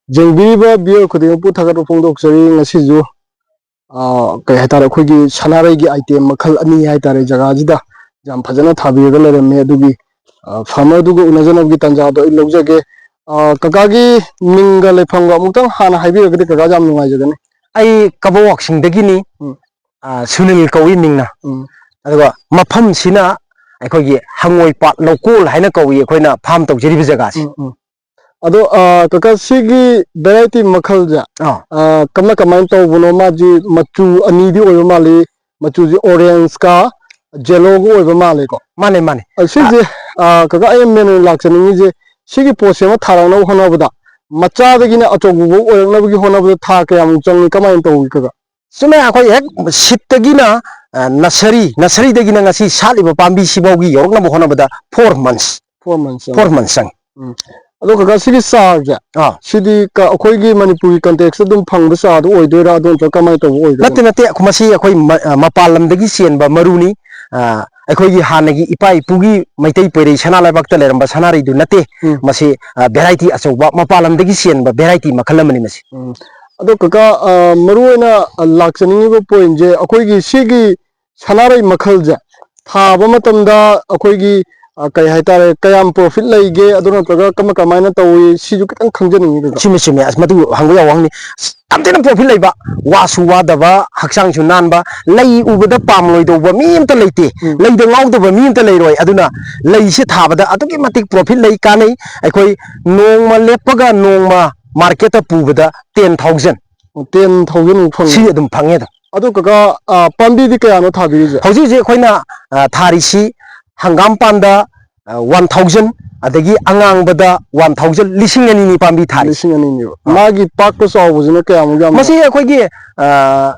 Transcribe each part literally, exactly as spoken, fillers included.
ꯌꯦꯡꯕꯤꯔꯤꯕ viewer ꯈꯨꯗꯤꯡꯃꯛꯄꯨ ꯊꯥꯒꯠꯄ ꯐꯣꯡꯗꯣꯛꯆꯔꯤ꯫ ꯉꯁꯤꯁꯨ, ꯑ, ꯀꯩ ꯍꯥꯏꯇꯥꯔꯦ, ꯑꯩꯈꯣꯏꯒꯤ ꯁꯅꯥꯔꯩꯒꯤ item ꯃꯈꯜ ꯑꯅꯤ ꯍꯥꯏꯇꯥꯔꯦ, ꯖꯒꯥꯁꯤꯗ ꯌꯥꯝ ꯐꯖꯅ ꯊꯥꯕꯤꯔꯒ ꯂꯩꯔꯝꯃꯦ꯫ ꯑꯗꯨꯒꯤ, ꯑ, farmer ꯗꯨꯒ ꯎꯅꯖꯅꯕꯒꯤ ꯇꯥꯟꯖꯥꯗꯣ ꯑꯩ ꯂꯧꯖꯒꯦ꯫ ꯑ, ꯀꯀꯥꯒꯤ ꯃꯤꯡꯒ ꯂꯩꯐꯝꯒ ꯑꯃꯨꯛꯇꯪ ꯍꯥꯟꯅ ꯍꯥꯏꯕꯤꯔꯒꯗꯤ ꯀꯀꯥꯁꯦ ꯌꯥꯝ ꯅꯨꯡꯉꯥꯏꯖꯒꯅꯤ꯫ ꯑꯩ ꯀꯕꯣꯛ ꯋꯥꯛꯁꯤꯡꯗꯒꯤꯅꯤ꯫ ꯎꯝ꯫ ꯑ, ꯁꯨꯅꯤꯜ ꯀꯧꯏ ꯃꯤꯡꯅ꯫ ꯎꯝ꯫ ꯑꯗꯨꯒ ꯃꯐꯝꯁꯤꯅ ꯑꯩꯈꯣꯏꯒꯤ ꯍꯪꯉꯣꯏ ꯄꯥꯠ ꯂꯧꯀꯣꯜ ꯍꯥꯏꯅ ꯀꯧꯏ ꯑꯩꯈꯣꯏꯅ farm ꯇꯧꯖꯔꯤꯕ ꯖꯒꯥꯁꯦ꯫ ꯎꯝ, ꯎꯝ꯫ ꯑꯗꯣ, ꯑ, ꯀꯀꯥ, ꯁꯤꯒꯤ variety ꯃꯈꯜꯁꯦ, ꯑꯥ꯫ ꯑ, ꯀꯃꯥꯏ ꯀꯃꯥꯏꯅ ꯇꯧꯕꯅꯣ? ꯃꯥꯁꯤ ꯃꯆꯨ ꯑꯅꯤꯗꯤ ꯑꯣꯏꯕ ꯃꯥꯜꯂꯤ, ꯃꯆꯨꯁꯤ orange ꯀ yellow ꯒ ꯑꯣꯏꯕ ꯃꯥꯜꯂꯦꯀꯣ? ꯃꯥꯅꯦ, ꯃꯥꯅꯦ꯫ ꯑ, ꯁꯤꯁꯦ, ꯑ, ꯀꯀꯥ, ꯑꯩꯅ main ꯑꯣꯏꯅ ꯂꯥꯛꯆꯅꯤꯡꯉꯤꯁꯦ, ꯁꯤꯒꯤ ꯄꯣꯠꯁꯦ ꯑꯃ ꯊꯥꯔꯛꯅꯕ ꯍꯣꯠꯅꯕꯗ, ꯃꯆꯥꯗꯒꯤꯅ ꯑꯆꯧꯕ ꯐꯥꯎ ꯑꯣꯏꯔꯛꯅꯕꯒꯤ ꯍꯣꯠꯅꯕꯗ ꯊꯥ ꯀꯌꯥꯃꯨꯛ ꯆꯪꯉꯤ, ꯀꯃꯥꯏꯅ ꯇꯧꯏ, ꯀꯀꯥ? ꯆꯨꯝꯃꯦ, ꯑꯩꯈꯣꯏ ꯍꯦꯛ seed ꯇꯒꯤꯅ, ꯑ, nursery, nursery ꯗꯒꯤꯅ ꯉꯁꯤ ꯁꯥꯠꯂꯤꯕ ꯄꯥꯝꯕꯤ ꯁꯤꯐꯥꯎꯒꯤ ꯌꯧꯔꯛꯅꯕ ꯍꯣꯠꯅꯕꯗ four months, four months ꯆꯪꯉꯤ꯫ Four months ꯆꯪꯉꯤ꯫ ꯎꯝ꯫ ꯑꯗꯣ ꯀꯀꯥ, ꯁꯤꯒꯤ ꯆꯥꯔꯁꯦ, ꯑꯥ꯫ ꯁꯤꯗꯤ ꯀ-, ꯑꯩꯈꯣꯏꯒꯤ ꯃꯅꯤꯄꯨꯔꯒꯤ context ꯇ ꯑꯗꯨꯝ ꯐꯪꯕ ꯆꯥꯔꯗꯣ ꯑꯣꯏꯗꯣꯏꯔꯥ, ꯑꯗꯨ ꯅꯠꯇ꯭ꯔꯒ ꯀꯃꯥꯏꯅ ꯇꯧꯕ ꯑꯣꯏꯗꯣꯏꯅꯣ? ꯅꯠꯇꯦ, ꯅꯠꯇꯦ, ꯃꯁꯤ ꯑꯩꯈꯣꯏ ꯃ-, ꯑ, ꯃꯄꯥꯟ ꯂꯝꯗꯒꯤ ꯆꯦꯟꯕ ꯃꯔꯨꯅꯤ꯫ ꯑ, ꯑꯩꯈꯣꯏꯒꯤ ꯍꯥꯟꯅꯒꯤ ꯏꯄꯥ ꯏꯄꯨꯒꯤ ꯃꯩꯇꯩ ꯄꯣꯏꯔꯩ ꯁꯅꯥ ꯂꯩꯕꯥꯛꯇ ꯂꯩꯔꯝꯕ ꯁꯅꯥꯔꯩꯗꯨ ꯅꯠꯇꯦ꯫ ꯎꯝ꯫ ꯃꯁꯤ, ꯑ, variety ꯑꯆꯧꯕ, ꯃꯄꯥꯟ ꯂꯝꯗꯒꯤ ꯆꯦꯟꯕ variety ꯃꯈꯜ ꯑꯃꯅꯤ ꯃꯁꯤ꯫ ꯎꯝ꯫ ꯑꯗꯣ ꯀꯀꯥ, ꯑ, ꯃꯔꯨꯑꯣꯏꯅ, ꯑ, ꯂꯥꯛꯆꯅꯤꯡꯉꯤꯕ point ꯁꯦ, ꯑꯩꯈꯣꯏꯒꯤ ꯁꯤꯒꯤ ꯁꯅꯥꯔꯩ ꯃꯈꯜꯁꯦ ꯊꯥꯕ ꯃꯇꯝꯗ ꯑꯩꯈꯣꯏꯒꯤ, ꯑ, ꯀꯩ ꯍꯥꯏꯇꯥꯔꯦ, ꯀꯌꯥꯝ profit ꯂꯩꯒꯦ, ꯑꯗꯨ ꯅꯠꯇ꯭ꯔꯒ ꯀꯃꯥꯏ ꯀꯃꯥꯏꯅ ꯇꯧꯏ, ꯁꯤꯁꯨ ꯈꯤꯇꯪ ꯈꯪꯖꯅꯤꯡꯉꯤ ꯀꯀꯥ꯫ ꯆꯨꯝꯃꯤ, ꯆꯨꯝꯃꯤ꯫ ꯑꯁ, ꯃꯗꯨ ꯍꯪꯕ ꯌꯥꯕ ꯋꯥꯍꯪꯅꯤ꯫ ꯑꯁ, ꯌꯥꯝ ꯊꯤꯅ profit ꯂꯩꯕ, ꯋꯥꯁꯨ ꯋꯥꯗꯕ, ꯍꯛꯆꯥꯡꯁꯨ ꯅꯥꯟꯕ, ꯂꯩ ꯎꯕꯗ ꯄꯥꯝꯂꯣꯏꯗꯧꯕ ꯃꯤ ꯑꯝꯇ ꯂꯩꯇꯦ, ꯎꯝ꯫ ꯂꯩꯗ ꯉꯥꯎꯗꯕ ꯃꯤ ꯑꯝꯇ ꯂꯩꯔꯣꯏ꯫ ꯑꯗꯨꯅ ꯂꯩꯁꯦ ꯊꯥꯕꯗ ꯑꯗꯨꯛꯀꯤ ꯃꯇꯤꯛ profit ꯂꯩ, ꯀꯥꯟꯅꯩ꯫ ꯑꯩꯈꯣꯏ ꯅꯣꯡꯃ ꯂꯦꯞꯄꯒ ꯅꯣꯡꯃ market ꯇ ꯄꯨꯕꯗ ten thousand꯫ ꯑꯣ, ten thousand ꯃꯨꯛ ꯐꯪꯉꯦ꯫ ꯁꯤ ꯑꯗꯨꯝ ꯐꯪꯉꯦ ꯑꯗꯨꯝ꯫ ꯑꯗꯣ ꯀꯀꯥ, ꯑ, ꯄꯥꯝꯕꯤꯗꯤ ꯀꯌꯥꯅꯣ ꯊꯥꯕꯤꯔꯤꯁꯦ? ꯍꯧꯖꯤꯛ ꯍꯧꯖꯤꯛ ꯑꯩꯈꯣꯏꯅ, ꯑ, ꯊꯥꯔꯤꯁꯤ ꯍꯪꯒꯥꯝ ꯄꯥꯟꯗ, ꯑ, one thousand, ꯑꯗꯒꯤ ꯑꯉꯥꯡꯕꯗ one thousand, ꯂꯤꯁꯤꯡ ꯑꯅꯤꯅꯤ ꯄꯥꯝꯕꯤ ꯊꯥꯔꯤꯁꯤ꯫ ꯂꯤꯁꯤꯡ ꯑꯅꯤꯅꯦꯕ꯫ ꯑ꯫ ꯃꯥꯒꯤ ꯄꯥꯛꯄ ꯆꯥꯎꯕꯁꯤꯅ ꯀꯌꯥꯃꯨꯛ ꯌꯥꯝꯅ? ꯃꯁꯤ ꯑꯩꯈꯣꯏꯒꯤ, ꯑ,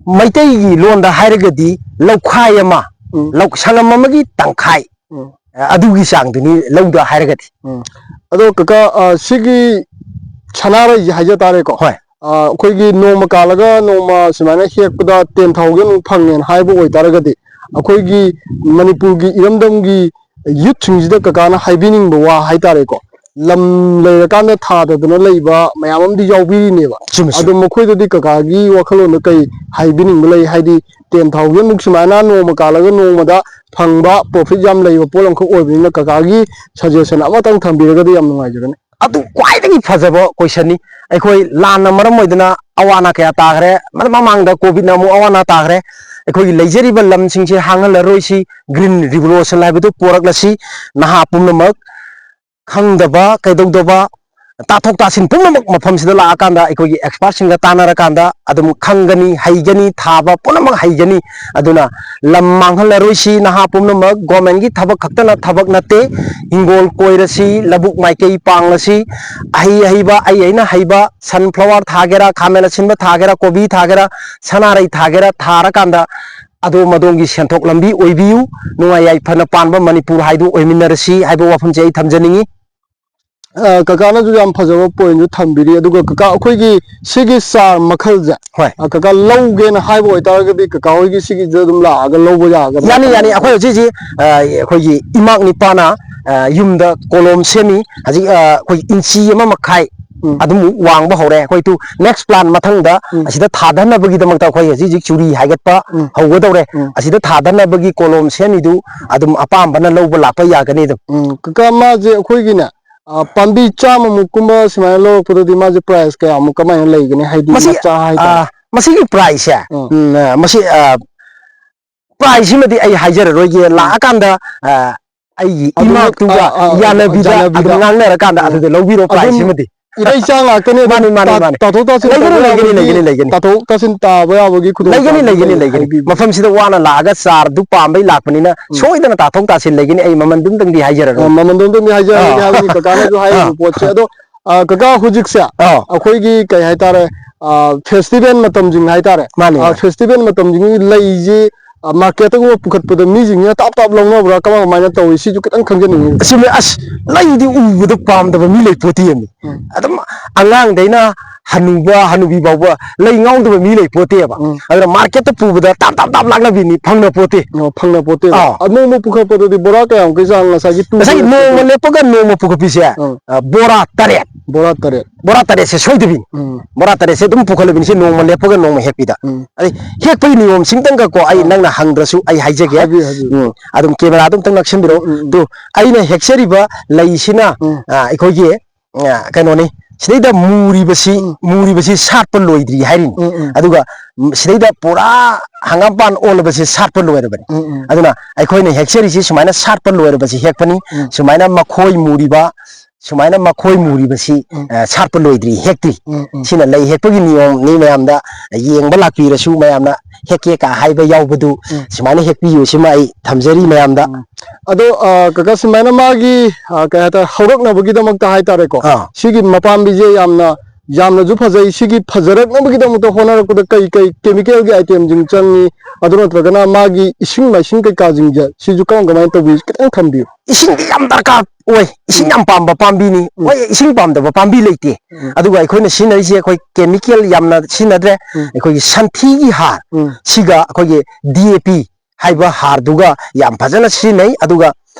ꯃꯩꯇꯩꯒꯤ ꯂꯣꯟꯗ ꯍꯥꯏꯔꯒꯗꯤ ꯂꯧꯈꯥꯏ ꯑꯃ, ꯎꯝ꯫ ꯂꯧ-, ꯁꯪꯉꯝ ꯑꯃꯒꯤ ꯇꯪꯈꯥꯏ, ꯎꯝ꯫ ꯑ, ꯑꯗꯨꯒꯤ ꯆꯥꯡꯗꯨꯅꯤ ꯂꯧꯗ ꯍꯥꯏꯔꯒꯗꯤ꯫ ꯎꯝ꯫ ꯑꯗꯣ ꯀꯀꯥ, ꯑ, ꯁꯤꯒꯤ ꯁꯅꯥꯔꯩꯁꯦ ꯍꯥꯏꯖ ꯇꯥꯔꯦꯀꯣ꯫ ꯍꯣꯏ꯫ ꯑ, ꯑꯩꯈꯣꯏꯒꯤ ꯅꯣꯡꯃ ꯀꯥꯜꯂꯒ ꯅꯣꯡꯃ ꯁꯨꯃꯥꯏꯅ ꯍꯦꯛꯄꯗ ten thousand ꯃꯨꯛ ꯐꯪꯉꯦꯅ ꯍꯥꯏꯕ ꯑꯣꯏꯇꯥꯔꯒꯗꯤ, ꯑꯩꯈꯣꯏꯒꯤ ꯃꯅꯤꯄꯨꯔꯒꯤ ꯏꯔꯝꯗꯝꯒꯤ youth ꯁꯤꯡꯁꯤꯗ ꯀꯀꯥꯅ ꯍꯥꯏꯕꯤꯅꯤꯡꯕ ꯋꯥ ꯍꯥꯏꯇꯥꯔꯦꯀꯣ, ꯂꯝ ꯂꯩꯔꯀꯥꯟꯗ ꯊꯥꯗꯗꯅ ꯂꯩꯕ ꯃꯌꯥꯝ ꯑꯃꯗꯤ ꯌꯥꯎꯕꯤꯔꯤꯅꯦꯕ꯫ ꯆꯨꯝꯃꯤ, ꯆꯨꯝꯃꯤ꯫ ꯑꯗꯣ ꯃꯈꯣꯏꯗꯗꯤ ꯀꯀꯥꯒꯤ ꯋꯥꯈꯜꯂꯣꯟꯗ ꯀꯩ ꯍꯥꯏꯕꯤꯅꯤꯡꯕ ꯂꯩ? ꯍꯥꯏꯗꯤ, ꯇꯦꯟ ꯊꯥꯎꯖꯟ ꯃꯨꯛ ꯁꯨꯃꯥꯏꯅ ꯅꯣꯡꯃ ꯀꯥꯜꯂꯒ ꯅꯣꯡꯃꯗ ꯐꯪꯕ profit ꯌꯥꯝ ꯂꯩꯕ ꯄꯣꯠ ꯑꯃꯈꯛ ꯑꯣꯏꯕꯅꯤꯅ, ꯀꯀꯥꯒꯤ suggestion ꯑꯃꯇꯪ ꯊꯝꯕꯤꯔꯒꯗꯤ ꯌꯥꯝ ꯅꯨꯡꯉꯥꯏꯖꯒꯅꯤ꯫ ꯑꯗꯨ ꯈ꯭ꯋꯥꯏꯗꯒꯤ ꯐꯖꯕ questionꯅꯤ꯫ ꯑꯩꯈꯣꯏ ꯂꯥꯟꯅ ꯃꯔꯝ ꯑꯣꯏꯗꯅ ꯑꯋꯥ ꯑꯅꯥ ꯀꯌꯥ ꯇꯥꯈ꯭ꯔꯦ꯫ ꯃꯔꯝ ꯃꯃꯥꯡꯗ COVIDꯅ ꯑꯃꯨꯛ ꯑꯋꯥ ꯑꯅꯥ ꯇꯥꯈ꯭ꯔꯦ꯫ ꯑꯩꯈꯣꯏꯒꯤ ꯂꯩꯖꯔꯤꯕ ꯂꯝꯁꯤꯡꯁꯦ ꯍꯥꯡꯍꯜꯂꯔꯣꯏꯁꯤ, green revolution ꯍꯥꯏꯕꯗꯨ ꯄꯣꯔꯛꯂꯁꯤ꯫ ꯅꯍꯥ ꯄꯨꯝꯅꯃꯛ ꯈꯪꯗꯕ, ꯀꯩꯗꯧꯗꯕ, ꯇꯥꯊꯣꯛ ꯇꯥꯁꯤꯟ ꯄꯨꯝꯅꯃꯛ ꯃꯐꯝꯁꯤꯗ ꯂꯥꯛꯑꯀꯥꯟꯗ ꯑꯩꯈꯣꯏꯒꯤ expertꯁꯤꯡꯒ ꯇꯥꯟꯅꯔꯀꯥꯟꯗ ꯑꯗꯨꯝ ꯈꯪꯒꯅꯤ, ꯍꯩꯒꯅꯤ, ꯊꯥꯕ ꯄꯨꯝꯅꯃꯛ ꯍꯩꯒꯅꯤ꯫ ꯑꯗꯨꯅ ꯂꯝ ꯃꯥꯡꯍꯜꯂꯔꯣꯏꯁꯤ, ꯅꯍꯥ ꯄꯨꯝꯅꯃꯛ꯫ Governmentꯀꯤ ꯊꯕꯛ ꯈꯛꯇꯅ ꯊꯕꯛ ꯅꯠꯇꯦ꯫ ꯍꯤꯡꯒꯣꯜ ꯀꯣꯏꯔꯁꯤ, ꯂꯧꯕꯨꯛ ꯃꯥꯏꯀꯩ ꯄꯥꯡꯂꯁꯤ, ꯑꯍꯩ ꯑꯍꯩꯕ, ꯑꯩ ꯑꯩꯅ ꯍꯩꯕ, sunflower ꯊꯥꯒꯦꯔꯥ, ꯈꯥꯃꯦꯟ ꯑꯁꯤꯟꯕ ꯊꯥꯒꯦꯔꯥ, ꯀꯣꯕꯤ ꯊꯥꯒꯦꯔꯥ, ꯁꯅꯥꯔꯩ ꯊꯥꯒꯦꯔꯥ, ꯊꯥꯔꯀꯥꯟꯗ ꯑꯗꯣꯝ ꯑꯗꯣꯝꯒꯤ ꯁꯦꯟꯊꯣꯛ ꯂꯝꯕꯤ ꯑꯣꯏꯕꯤꯌꯨ꯫ ꯅꯨꯡꯉꯥꯏ ꯌꯥꯏꯐꯅ ꯄꯥꯟꯕ ꯃꯅꯤꯄꯨꯔ ꯍꯥꯏꯗꯨ ꯑꯣꯏꯃꯤꯟꯅꯔꯁꯤ ꯍꯥꯏꯕ ꯋꯥꯐꯝꯁꯦ ꯑꯩ ꯊꯝꯖꯅꯤꯡꯉꯤ꯫ ꯑ, ꯀꯀꯥꯅꯁꯨ ꯌꯥꯝ ꯐꯖꯕ pointꯁꯨ ꯊꯝꯕꯤꯔꯤ꯫ ꯑꯗꯨꯒ ꯀꯀꯥ, ꯑꯩꯈꯣꯏꯒꯤ ꯁꯤꯒꯤ ꯆꯥꯔ ꯃꯈꯜꯁꯦ, ꯍꯣꯏ꯫ ꯑ, ꯀꯀꯥ ꯂꯧꯒꯦꯅ ꯍꯥꯏꯕ ꯑꯣꯏꯇꯥꯔꯒꯗꯤ ꯀꯀꯥ ꯍꯣꯏꯒꯤ ꯁꯤꯒꯤꯁꯤꯗ ꯑꯗꯨꯝ ꯂꯥꯛꯑꯒ ꯂꯧꯕ ꯌꯥꯒꯗ꯭ꯔꯥ? ꯌꯥꯅꯤ, ꯌꯥꯅꯤ꯫ ꯑꯩꯈꯣꯏ ꯍꯧꯖꯤꯛ ꯍꯧꯖꯤꯛ, ꯑ, ꯑꯩꯈꯣꯏꯒꯤ ꯏꯃꯥꯛ ꯅꯤꯄꯥꯅ, ꯑ, ꯌꯨꯝꯗ ꯀꯣꯂꯣꯝ ꯁꯦꯝꯃꯤ꯫ ꯍꯧꯖꯤꯛ, ꯑ, ꯑꯩꯈꯣꯏ ꯏꯟꯆꯤ ꯑꯃ ꯃꯈꯥꯏ ꯎꯝ꯫ ꯑꯗꯨꯝ ꯋꯥꯡꯕ ꯍꯧꯔꯦ꯫ ꯑꯩꯈꯣꯏ ꯇꯨ next plan ꯃꯊꯪꯗ ꯎꯝ꯫ ꯑꯁꯤꯗ ꯊꯥꯗꯅꯕꯒꯤꯗꯃꯛꯇ ꯑꯩꯈꯣꯏ ꯍꯧꯖꯤꯛ ꯍꯧꯖꯤꯛ ꯆꯨꯔꯤ ꯍꯥꯏꯒꯠꯄ ꯎꯝ꯫ ꯍꯧꯒꯗꯧꯔꯦ꯫ ꯎꯝ꯫ ꯑꯁꯤꯗ ꯊꯥꯗꯅꯕꯒꯤ ꯀꯣꯂꯣꯝ ꯁꯦꯝꯃꯤꯗꯨ ꯑꯗꯨꯝ ꯑꯄꯥꯝꯕꯅ ꯂꯧꯕ ꯂꯥꯛꯄ ꯌꯥꯒꯅꯤ ꯑꯗꯨꯝ꯫ ꯎꯝ, ꯀꯀꯥ, ꯃꯥꯁꯦ ꯑꯩꯈꯣꯏꯒꯤꯅꯦ, ꯑ, ꯄꯥꯝꯕꯤ ꯆꯥꯝꯃꯃꯨꯛ ꯀꯨꯝꯕ ꯁꯨꯃꯥꯏꯅ ꯂꯧꯔꯛꯄꯗꯗꯤ ꯃꯥꯁꯦ price ꯀꯌꯥꯃꯨꯛ ꯀꯃꯥꯏꯅ ꯂꯩꯒꯅꯤ? ꯍꯥꯏꯗꯤ ꯃꯁꯤ, ꯃꯆꯥ ꯍꯥꯏꯇꯥꯔꯦ꯫ ꯑ, ꯃꯁꯤꯒꯤ priceꯁꯦ, ꯎꯝ꯫ ꯎꯝ, ꯑ, ꯃꯁꯤ, ꯑ, priceꯁꯤꯃꯗꯤ ꯑꯩ ꯍꯥꯏꯖꯔꯔꯣꯏꯒꯦ꯫ ꯎꯝ꯫ ꯂꯥꯛꯑꯀꯥꯟꯗ, ꯑ, ꯑꯩꯒꯤ ꯑꯗꯨꯝ, ꯏꯃꯥꯛꯇꯨꯒ ꯑ, ꯑ, ꯌꯥꯅꯕꯤꯗ ꯌꯥꯅꯕꯤꯗ꯫ ꯑꯗꯨꯝ ꯉꯥꯡꯅꯔꯀꯥꯟꯗ ꯎꯝ꯫ ꯑꯗꯨꯗ ꯂꯧꯕꯤꯔꯣ ꯑꯗꯨꯝ priceꯁꯤꯃꯗꯤ꯫ ꯏꯔꯩꯆꯥ ꯉꯥꯛꯇꯅꯦ, ꯑꯗꯨꯝ ꯃꯥꯅꯤ, ꯃꯥꯅꯤ, ꯇꯥ-, ꯃꯥꯅꯤ꯫ ꯇꯥꯊꯣꯛ ꯇꯥꯁꯤꯟ ꯂꯩꯒꯅꯤ, ꯇꯧꯕ ꯂꯩꯒꯅꯤ, ꯌꯥꯕꯒꯤ ꯂꯩꯒꯅꯤ, ꯂꯩꯒꯅꯤ꯫ ꯇꯥꯊꯣꯛ ꯇꯥꯁꯤꯟ ꯇꯥꯕ ꯌꯥꯕꯒꯤ ꯂꯩꯒꯅꯤ, ꯈꯨꯗꯣꯡꯆꯥꯕ ꯂꯩꯒꯅꯤ, ꯂꯩ ꯂꯩꯒꯅꯤ꯫ ꯍꯥꯏꯕꯤꯕ꯫ ꯃꯐꯝꯁꯤꯗ ꯋꯥꯅ ꯂꯥꯛꯑꯒ ꯆꯥꯔꯗꯨ ꯄꯥꯝꯕꯩ ꯂꯥꯛꯄꯅꯤꯅ ꯎꯝ꯫ ꯁꯣꯏꯗꯅ ꯇꯥꯊꯣꯛ ꯇꯥꯁꯤꯟ ꯂꯩꯒꯅꯤ꯫ ꯑꯩ ꯃꯃꯟꯗꯨꯝꯇꯪꯗꯤ ꯍꯥꯏꯖꯔꯔꯣꯏ꯫ ꯑ, ꯃꯃꯟꯗꯨꯝꯇꯪꯗꯤ ꯍꯥꯏꯖꯔꯔꯣꯏꯒꯦ ꯑꯥ꯫ ꯍꯥꯏꯕꯅꯤ ꯀꯀꯥꯅꯁꯨ ꯍꯥꯏꯔꯤꯕ ꯑꯥ꯫ ꯄꯣꯠꯁꯦ꯫ ꯑꯗꯣ, ꯑ, ꯀꯀꯥ ꯍꯧꯖꯤꯛꯁꯦ ꯑꯥ꯫ ꯑꯩꯈꯣꯏꯒꯤ ꯀꯩ ꯍꯥꯏꯇꯥꯔꯦ, ꯑ, festival ꯃꯇꯝꯁꯤꯡ ꯍꯥꯏꯇꯥꯔꯦ꯫ ꯃꯥꯅꯤ, ꯑ, ꯃꯥꯅꯤ꯫ Festival ꯃꯇꯝꯁꯤꯡꯒꯤ ꯂꯩꯁꯤ, ꯑ, marketꯇꯒꯨꯝꯕ ꯄꯨꯈꯠꯄꯗ ꯃꯤꯁꯤꯡꯁꯤꯅ ꯇꯥꯞ ꯇꯥꯞ ꯂꯧꯅꯕ꯭ꯔꯥ? ꯀꯃꯥꯏ ꯀꯃꯥꯏꯅ ꯇꯧꯏ? ꯁꯤꯁꯨ ꯈꯤꯇꯪ ꯈꯪꯖꯅꯤꯡꯉꯤ꯫ ꯑꯁ, ꯂꯩꯗꯤ ꯎꯕꯗ ꯄꯥꯝꯗꯕ ꯃꯤ ꯂꯩꯄꯣꯠꯇꯦ꯫ ꯎꯝ꯫ ꯑꯗꯨꯝ ꯑꯉꯥꯡꯗꯩꯅ ꯍꯅꯨꯕ ꯍꯅꯨꯕꯤ ꯐꯥꯎꯕ ꯂꯩ ꯉꯥꯎꯗꯕ ꯃꯤ ꯂꯩ ꯄꯣꯠꯇꯦꯕ꯫ ꯎꯝ꯫ ꯑꯗꯨꯅ ꯃꯥꯔꯀꯦꯠꯇ ꯄꯨꯕꯗ ꯇꯥꯞ ꯇꯥꯞ ꯇꯥꯞ ꯂꯥꯛꯅꯕꯤꯅꯤ, ꯐꯪꯅ ꯄꯣꯠꯇꯦ꯫ ꯑꯣ, ꯐꯪꯅ ꯄꯣꯠꯇꯦꯕ꯫ ꯑꯥ꯫ ꯑ, ꯅꯣꯡꯃ ꯄꯨꯈꯠꯄꯗꯗꯤ ꯕꯣꯔꯥ ꯀꯌꯥꯃꯨꯛꯀꯤ ꯆꯥꯡ ꯉꯁꯥꯏꯒꯤ ꯇꯨ ꯉꯁꯥꯏꯒꯤ ꯍꯦꯛ ꯅꯣꯡꯃ ꯂꯦꯞꯄꯒ ꯅꯣꯡꯃ ꯄꯨꯈꯠꯄꯤꯁꯦ, ꯑꯥ꯫ ꯑ, ꯕꯣꯔꯥ ꯇꯔꯦꯠ꯫ ꯕꯣꯔꯥ ꯇꯔꯦꯠ꯫ ꯕꯣꯔꯥ ꯇꯔꯦꯠꯁꯦ ꯁꯣꯏꯗꯕꯤꯅꯤ꯫ ꯎꯝ꯫ ꯕꯣꯔꯥ ꯇꯔꯦꯠꯁꯦ ꯑꯗꯨꯝ ꯄꯨꯈꯠꯂꯕꯤꯅꯤ ꯁꯤ ꯅꯣꯡꯃ ꯂꯦꯞꯄꯒ ꯅꯣꯡꯃ ꯍꯦꯛꯄꯤꯗ꯫ ꯎꯝ꯫ ꯑꯗꯩ ꯍꯦꯛꯄꯒꯤ ꯅꯤꯌꯣꯝꯁꯤꯡꯇꯪꯒꯀꯣ ꯑꯩ ꯑꯥ꯫ ꯅꯪꯅ ꯍꯪꯗ꯭ꯔꯁꯨ ꯑꯩ ꯍꯥꯏꯖꯒꯦ꯫ ꯍꯥꯏꯕꯤꯌꯨ, ꯍꯥꯏꯕꯤꯌꯨ꯫ ꯎꯝ꯫ ꯑꯗꯨꯝ ꯀꯦꯃꯦꯔꯥꯗꯣ ꯑꯝꯇꯪ ꯅꯛꯁꯤꯟꯕꯤꯔꯛꯑꯣ꯫ ꯎꯝ, ꯎꯝ, ꯎꯝ꯫ ꯇꯨ, ꯑꯩꯅ ꯍꯦꯛꯆꯔꯤꯕ ꯂꯩꯁꯤꯅ, ꯎꯝ꯫ ꯑ, ꯑꯩꯈꯣꯏꯒꯤ ꯑ, ꯀꯩꯅꯣꯅꯤ, ꯁꯤꯗꯩꯗ ꯃꯨꯔꯤꯕꯁꯤ, ꯎꯝ꯫ ꯃꯨꯔꯤꯕꯁꯤ ꯁꯥꯠꯄ ꯂꯣꯏꯗ꯭ꯔꯤ ꯍꯥꯏꯔꯤꯅꯤ꯫ ꯎꯝ, ꯎꯝ꯫ ꯑꯗꯨꯒ, ꯎꯝ, ꯁꯤꯗꯩꯗ ꯄꯨꯔꯥ ꯍꯪꯒꯥꯝꯄꯥꯟ ꯑꯣꯜꯂꯕꯁꯤ ꯁꯥꯠꯄ ꯂꯣꯏꯔꯕꯅꯤ꯫ ꯎꯝ, ꯎꯝ꯫ ꯑꯗꯨꯅ ꯑꯩꯈꯣꯏꯅ ꯍꯦꯛꯆꯔꯤꯁꯤ ꯁꯨꯃꯥꯏꯅ ꯁꯥꯠꯄ ꯂꯣꯏꯔꯕꯁꯤ ꯍꯦꯛꯄꯅꯤ, ꯎꯝ꯫ ꯁꯨꯃꯥꯏꯅ ꯃꯈꯣꯏ ꯃꯨꯔꯤꯕ, ꯁꯨꯃꯥꯏꯅ ꯃꯈꯣꯏ ꯃꯨꯔꯤꯕꯁꯤ, ꯎꯝ꯫ ꯑ, ꯁꯥꯠꯄ ꯂꯣꯏꯗ꯭ꯔꯤ, ꯍꯦꯛꯇ꯭ꯔꯤ꯫ ꯎꯝ, ꯎꯝ꯫ ꯁꯤꯅ ꯂꯩ ꯍꯦꯛꯄꯒꯤ ꯅꯤꯌꯣꯝꯅꯤ꯫ ꯃꯌꯥꯝꯗ ꯌꯦꯡꯕ ꯂꯥꯛꯄꯤꯔꯁꯨ ꯃꯌꯥꯝꯅ ꯍꯦꯛꯀꯦ ꯀ ꯍꯥꯏꯕ ꯌꯥꯎꯕꯗꯨ, ꯎꯝ꯫ ꯁꯨꯃꯥꯏꯅ ꯍꯦꯛꯄꯤꯌꯨ ꯁꯤꯃ ꯑꯩ ꯊꯝꯖꯔꯤ ꯃꯌꯥꯝꯗ꯫ ꯎꯝ꯫ ꯑꯗꯣ, ꯑ, ꯀꯀꯥ, ꯁꯨꯃꯥꯏꯅ ꯃꯥꯒꯤ, ꯑ, ꯀꯩ ꯍꯥꯏꯇꯥꯔꯦ, ꯍꯧꯔꯛꯅꯕꯒꯤꯗꯃꯛꯇ ꯍꯥꯏꯇꯥꯔꯦꯀꯣ, ꯑꯥ꯫ ꯁꯤꯒꯤ ꯃꯄꯥꯝꯕꯤꯁꯦ ꯌꯥꯝꯅ, ꯌꯥꯝꯅꯁꯨ ꯐꯖꯩ꯫ ꯁꯤꯒꯤ ꯐꯖꯔꯛꯅꯕꯒꯤꯗꯃꯛꯇ ꯍꯣꯠꯅꯔꯛꯄꯗ ꯀꯩ ꯀꯩ ꯀꯦꯃꯤꯀꯦꯜꯒꯤ ꯑꯥꯏꯇꯦꯝꯁꯤꯡ ꯆꯪꯉꯤ, ꯑꯗꯨ ꯅꯠꯇ꯭ꯔꯒꯅ ꯃꯥꯒꯤ ꯏꯁꯤꯡ ꯃꯥꯏꯁꯤꯡ ꯀꯩꯀꯥꯁꯤꯡꯁꯦ ꯁꯤꯁꯨ ꯀꯔꯝ ꯀꯃꯥꯏꯅ ꯇꯧꯕꯤ, ꯈꯤꯇꯪ ꯊꯝꯕꯤꯌꯨ꯫ ꯏꯁꯤꯡꯗꯤ ꯌꯥꯝ ꯗꯔꯀꯥꯔ ꯑꯣꯏ, ꯏꯁꯤꯡ ꯎꯝ꯫ ꯌꯥꯝ ꯄꯥꯝꯕ ꯄꯥꯝꯕꯤꯅꯤ꯫ ꯎꯝ꯫ ꯍꯣꯏ, ꯏꯁꯤꯡ ꯄꯥꯝꯗꯕ ꯄꯥꯝꯕꯤ ꯂꯩꯇꯦ꯫ ꯎꯝ꯫ ꯑꯗꯨꯒ ꯑꯩꯈꯣꯏꯅ ꯁꯤꯖꯤꯟꯅꯔꯤꯁꯦ ꯑꯩꯈꯣꯏ ꯀꯦꯃꯤꯀꯦꯜ ꯌꯥꯝꯅ ꯁꯤꯖꯤꯟꯅꯗ꯭ꯔꯦ꯫ ꯎꯝ꯫ ꯑꯩꯈꯣꯏꯒꯤ ꯁꯟꯊꯤꯒꯤ ꯍꯥꯔ, ꯎꯝ꯫ ꯁꯤꯒ ꯑꯩꯈꯣꯏꯒꯤ ꯗꯤ ꯑꯦ ꯄꯤ ꯍꯥꯏꯕ ꯍꯥꯔꯗꯨꯒ ꯌꯥꯝ ꯐꯖꯅ ꯁꯤꯖꯤꯟꯅꯩ꯫ ꯑꯗꯨꯒ